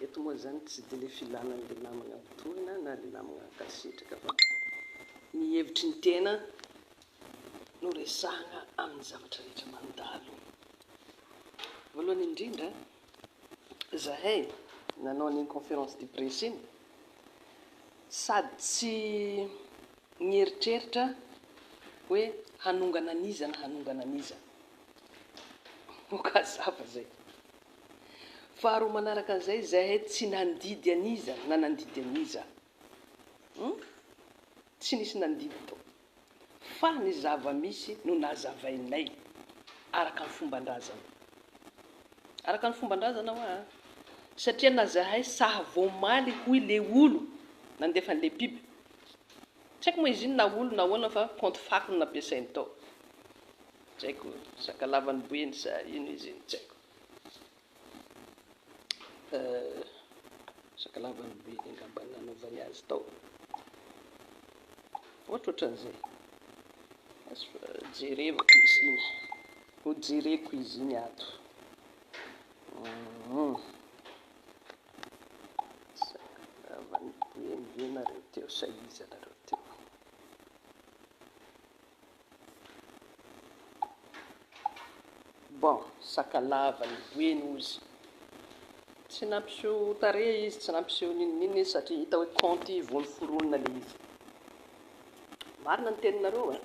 Eto moa izany tsy dia ilay filana an'ilay namana hotorina na ilay namana hankasitraka fa ny hevitry ny tena no resahana amin'ny zavatra rehetra mandalo. Voalohany indrindra, zahay nanao an'iny conférence de presse iny, sady tsy nieritreritra hoe hanongana an'iza na hanongana an'iza. Aoka hazava izay. Faharoa manaraka an'izay, izahay tsy nandidy an'iza na nandidy an'iza. Hum? Tsy nisy nandidy tao. Fa ny zava-misy no nazavainay araka ny fomban-drazana. Araka ny fomban-drazana hoa an! Satria na zahay saha vao omaly hoy le olo nandefa an'le pub. Tsy haiko moa izy iny na olo na ahoana fa compte fako no nampiasainy tao. Tsy haiko, Sakalavan'i Boeny sa ino izy iny, tsy haiko. Sakalavan'i Boeny angamba nanaovany azy tao. Ohatrohatran'izay. Asa fa jerevako izy iny. Ho jereko izy iny ato. Sakalavan'i Boeny ve nareo teo sa iza nareo teo? Bon, sakalava ny boeny ozy. Tsy nampiseho tarehy izy, tsy nampiseho n'inon'inona izy satria hita hoe kaonty vao noforonina ilay izy. Marina ny teninareo an!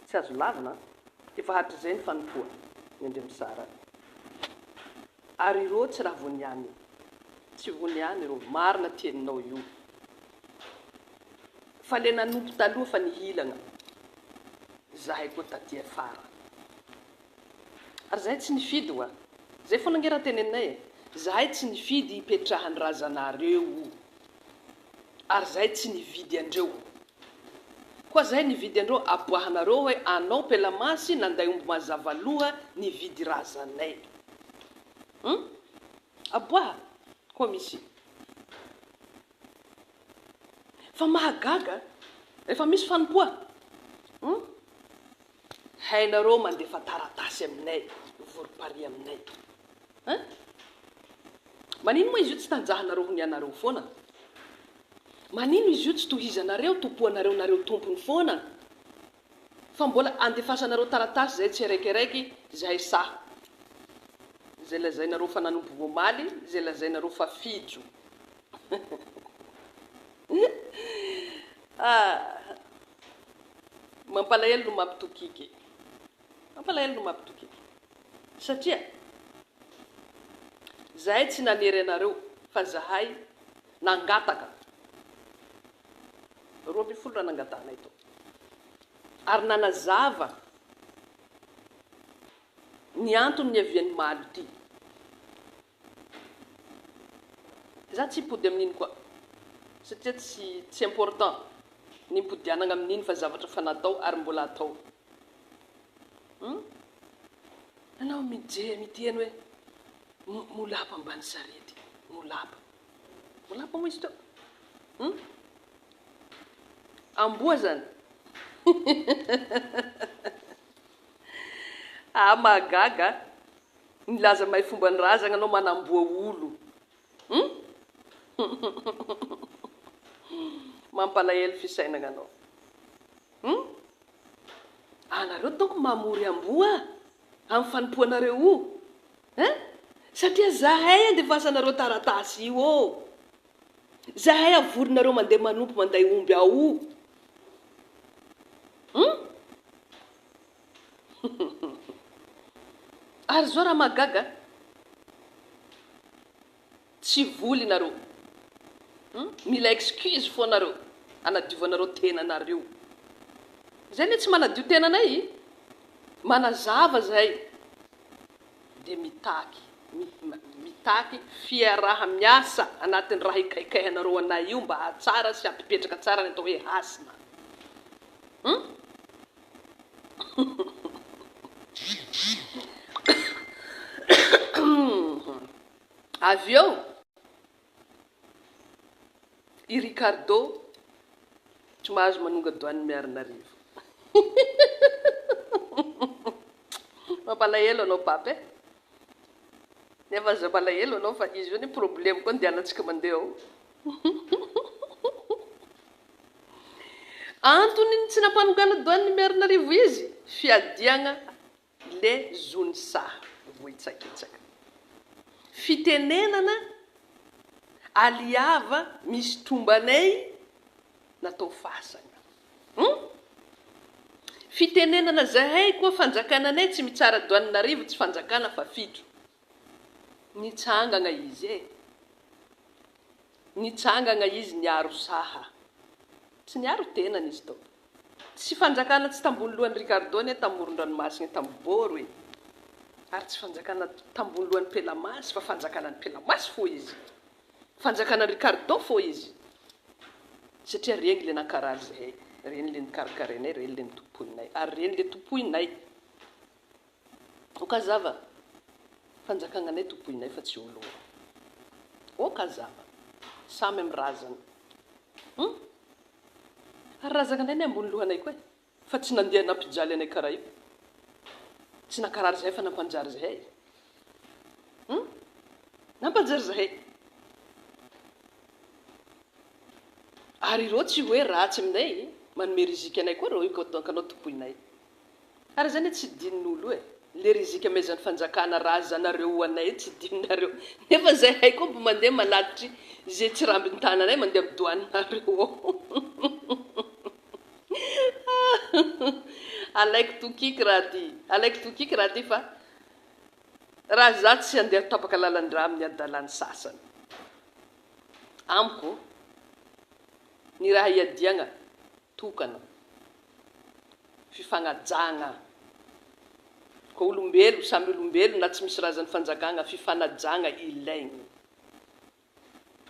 Tsy azo lavina an! Efa hatrizay ny fanompoana ny Andriamisara. Ary ireo tsy raha vao niany. Tsy vao niany ireo. Marina teninao io. Fa le nanompo taloha fa nihilagna. Zahay koa taty afara. Ary zahay tsy nifidy oa. Zay foana ange raha teneninay e. Zahay tsy nifidy hipetrahan'ny razanareo o. Ary zahay tsy nividy andreo. Koa zahay nividy andreo aboahanareo hoe anao pelamasy nanday omby mazava loha nividy razanay. Hum? Aboaha koa misy. Fa mahagaga rehefa misy fanompoa hum? Hainareo mandefa taratasy aminay, mivory-paria aminay. Hein? Manino moa izy io tsy tanjahanareo ho ny anareo foana? Manino izy io tsy tohizanareo, tompoanareo nareo tompony foana? Fa mbola andefasanareo taratasy izay tsy araikiaraiky izay saha. Izay lazainareo fa nanompo omaly, izay lazainareo fa fijo. Ah! Mampalahelo no mampitokiky e. Mampalahelo no mampitokiky. Satria zahay tsy nanery anareo fa zahay nangataka. 12 raha nangatahanay tao. Ary nanazava ny antony niavian'ny malo ity. Za tsy hipody amin'iny koa satria tsy tsy important ny hipodianagna amin'iny fa zavatra efa natao ary mbola atao. Hum? Anao mijery miteny hoe molapa ambany sarety, molapa. Molapa moa izy teo? Hum? Amboa zany? Ah mahagaga a! Milaza mahay fomba ny razagna anao manamboa olo hum mampalahelo fisainagna anao hum anareo donc mamory amboa am fanompoanareo o hein satria zahay andefasanareo taratasy io ô zahay avorinareo mandeha manompo manday omby ao o hum Ary zao raha mahagaga tsy voly nareo hum mila excuse foa nareo anadiovanareo tenanareo zay anie tsy manadio tenanay manazava zahay dia mitaky mitaky fiaraha miasa anatin'ny raha ikaikaihanareo anay io mba hahatsara sy hampipetraka tsara ny atao hoe hasina hum Avy eo i Ricardo tsy mahazo manonga douane Miarinarivo. Mampalahelo anao Pape e. Nefa aza malahelo anao fa izy io anie problème koa andehanantsika mandeha ao. Antony ny tsy nampanongana douane Miarinarivo izy, fiadiagna le zon'ny saha vohitsakitsaka. Fitenenana aliava misy tombanay natao fasana. Hum? Fitenenana zahay koa fanjakananay tsy mitsara douane-narivo tsy fanjakana fa fitro. Nitsangagna izy e. Nitsangagna izy niaro saha. Tsy niaro tenany izy tao. Tsy fanjakana tsy tambony lohan'i Ricardo anie tamoron-dranomasigna tamboro e. Ary tsy fanjakana tambony lohan'i Pelamasy fa fanjakanan'i Pelamasy fô izy. Fanjakana Ricardo fô izy. Satria regny le nankarary zahay, regny le nikarakarainay, regny le nitompoinay. Ary regny le tompoinay. Ok hazava, fanjakananay tompoinay fa tsy ologno. Ok hazava. Samy am razana. Hum? Ary razagnanay anie ambony lohanay koa e. Fa tsy nandeha nampijaly anay karaha io. Tsy nankarary zahay fa nampanjary zahay. Hum? Nampanjary zahay. Ary ireo tsy hoe ratsy aminay, manome rizika anay koa ireo io donc anao tompoinay. Ary zany e tsy dinin'olo e! Le rizika amezan'ny fanjakana razanareo ho anay io tsy dininareo nefa zahay koa mbo mandeha manatitry ze tsirambin-tananay mandeha am douane-nareo ao Alaiko tokiky raha ty alaiko tokiky raha ty fa raha za tsy handeha tapaka lalan-drà amin'ny adalan'ny sasany amiko ny raha iadiagna tokana fifagnajagna. Koa olombelo samy olombelo na tsy misy razan'ny fanjakagna fifanajagna ilaigny.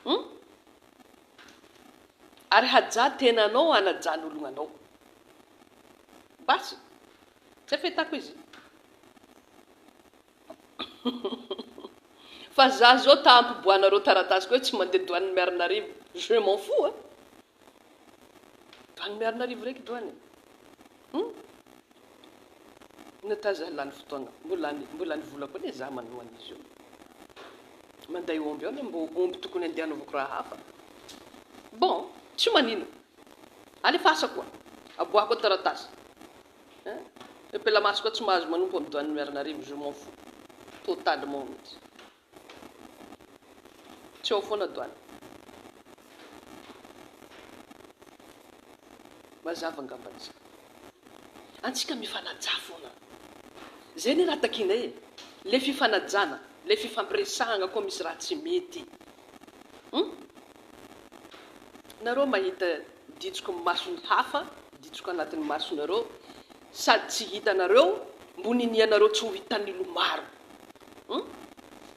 Hum? Ary hajà tenanao hanajan'ologna anao. Basy. Zay fahitako izy. Fa za zao ta hampiboahanareo taratasy koa hoe tsy mandeha douane Miarinarivo. Je m'en fous a. Douane Miarinarivo raiky douane e. Hum? Inona ta za lany fotoagna, mbô lany mbô lany vola koa anie za manoa an'izy io. Manday omby ao anie mbô omby tokony andeha hanaovako raha hafa. Bon, tsy manino. Alefasa koa. Aboaho koa taratasy. Hein? Pelamaso koa tsy mahazo manompo amin'ny douane Miarinarivo, je m'en fous. Totalement mihitsy. Tsy ao foana douane. Mazava angamba izay. Antsika mifanaja foana. Zay anie raha takianay e. Le fifanajana, le fifampiresahagna koa misy raha tsy mety. Hum? Nareo mahita ditsoko amin'ny mason'ny hafa, ditsoko anatin'ny masonareo, sady tsy hitanareo, mbo ninianareo tsy ho hitan'ny olo maro. Hum?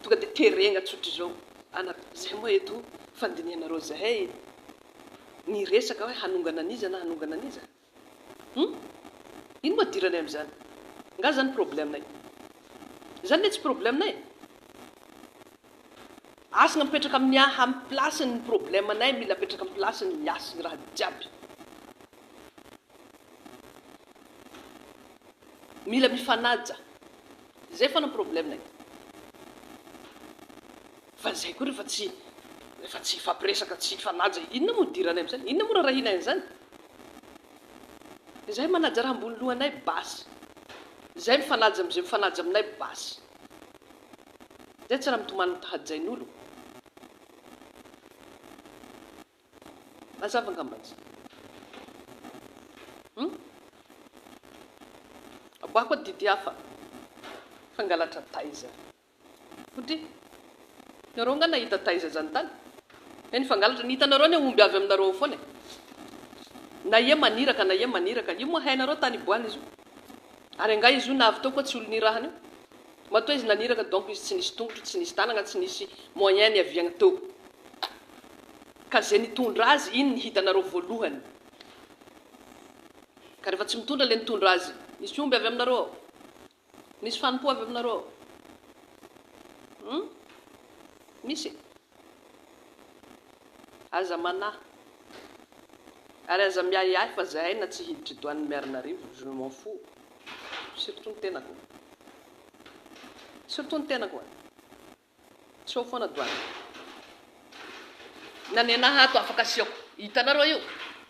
Tonga dia terena tsotr'izao. Ana, zay moa eto fandinihanareo zahay ny resaka hoe hanongana an'iza na hanongana an'iza? Hum? Ino moa idiranay amin'izany? Nga zany problème-nay? Zany ne tsy problème-nay e! Hasina mipetraka amin'ny amin'ny place-ny ny problème-nay mila apetraka amin'ny place-ny ny hasiny raha jiaby. Mila mifanaja. Zay foana ny problème-nay. Fa zay koa rehefa tsy rehefa tsy hifampiresaka tsy hifanaja inona moa idiranay amin'izany? Inona moa rarahianay an'izany? Izahay manaja raha ambony lohanay basy. Izahay mifanaja amin'izay mifanaja aminay basy. Izay tsy raha mitomany hajain'olo. Mazava angamba izay. Hum? Aboako didy hafa. Fangalatra taiza. Fody. Nareo nga nahita taiza zany tany? He ny fangalatra, ny hitanareo anie omby avy aminareo ao foana e. Na ia maniraka na ia maniraka, io moa hainareo tany iboahana izy io. Ary angaha izy io na avy teo koa tsy olona irahana io. Matoa izy naniraka donc izy tsy nisy tongotro, tsy nisy tanagna, tsy nisy moyen niaviagna teo. Ka ze nitondra azy iny ny hitanareo voalohany. Ka rehefa tsy mitondra le nitondra azy, nisy omby avy aminareo ao. Misy fanompoa avy aminareo ao? Hum? Misy? Aza manahy. Ary aza miahiahy fa zahay na tsy hiditry douane Miarinarivo, je m'en fous. Surtout ny tenako. Surtout ny tenako. Tsy ao foana douane. Na nenaha ato afaka asiako. Hitanareo io?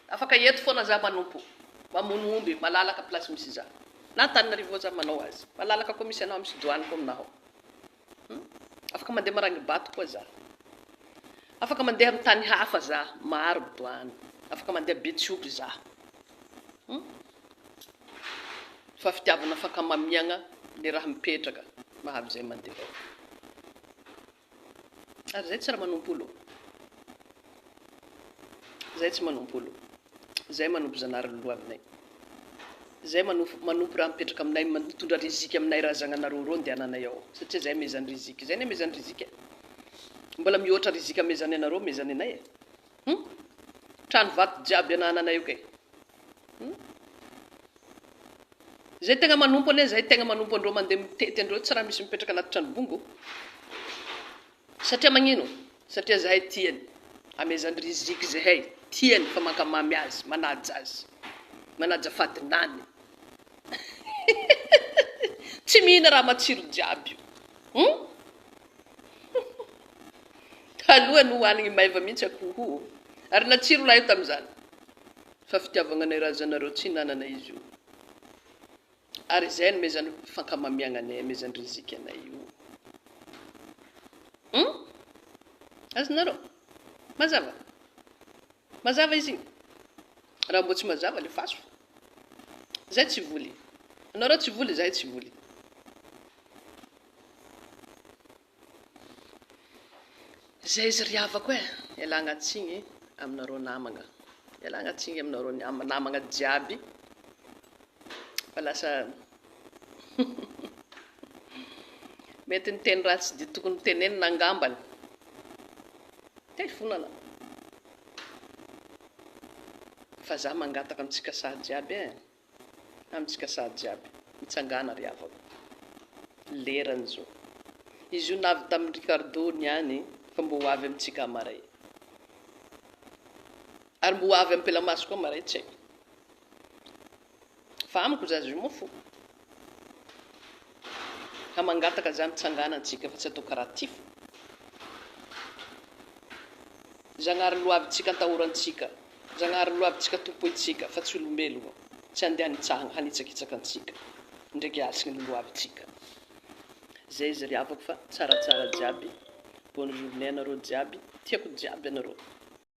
Afaka eto foana za manompo. Mamono omby, malalaka place misy za. Na Antananarivo ao za manao azy. Malalaka koa misy anao, misy douane koa aminaho. Hum? Afaka mandeha marangibato koa za. Afaka mandeha amin'ny tany hafa za, maro douane. Afaka mandeha Betioky za. Hum? Fa fitiavana fankamamiagna le raha mipetraka mahavy zay mandeha ao. Ary zay tsy raha manompo olo. Zay tsy manompo olo. Zay manompo Zanahary lolohavinay. Zay manofo manompo raha mipetraka aminay mitondra riziky aminay razagnanareo reo andehananay ao. Satria zay amezany riziky. Zay ny amezany riziky e. Mbola mihoatra riziky amezany anareo amezany anay e. Hum? Trano vato jiaby anananay io kay. Hum? Zay tegna manompo anie zay tegna manompo andreo mandeha mitety andreo tsy raha misy mipetraka anaty trano bongo. Satria magnino? Satria zahay tiany. Amezany riziky zahay. Tiany fa mankamamy azy, manaja azy. Manaja fadinany. Tsy mihina raha matsiro jiaby io. Hum? Taloha nohanigny maiva mihitsy akoho o. Ary natsiro lahy io tamin'izany. Fa fitiavagna anay razanareo tsy nanana izy io. Ary izay anomezany fankamamiagna anay, amezany riziky anay io. Hum? Azonareo? Mazava? Mazava izy igny? Raha mbô tsy mazava alefaso fô. Zay tsy voly. Anareo tsy voly, zahay tsy voly. Zay izy ry havako e, ialagna tsigny aminareo namagna, ialagna tsigny aminareo namagna jiaby fa lasa mety niteny raha tsy dia tokony hotenenina angambany, te hifonana fa za mangataka amintsika sahy jiaby e. Amintsika sady jiaby. Mitsangàna ry havako. Lerany zao. Izy io navy tamin'i Ricardo niany fa mbo ho avy amintsika amaray. Ary mbo ho avy am pelamaso koa amaray tsy haiko. Fa amiko za je m'en fous. Ka mangataka za mitsangàna antsika fa tsy atao karaha ty fo. Zagnahary loavintsika antahorantsika. Zagnahary loavintsika tompointsika fa tsy olombelogno tsy andeha hanitsahagna hanitsakitsaka antsika ndraiky hasigny ny loavintsika. Zay izy ry havako fa tsaratsara jiaby. Bonne journée anareo jiaby. Tiako jiaby anareo.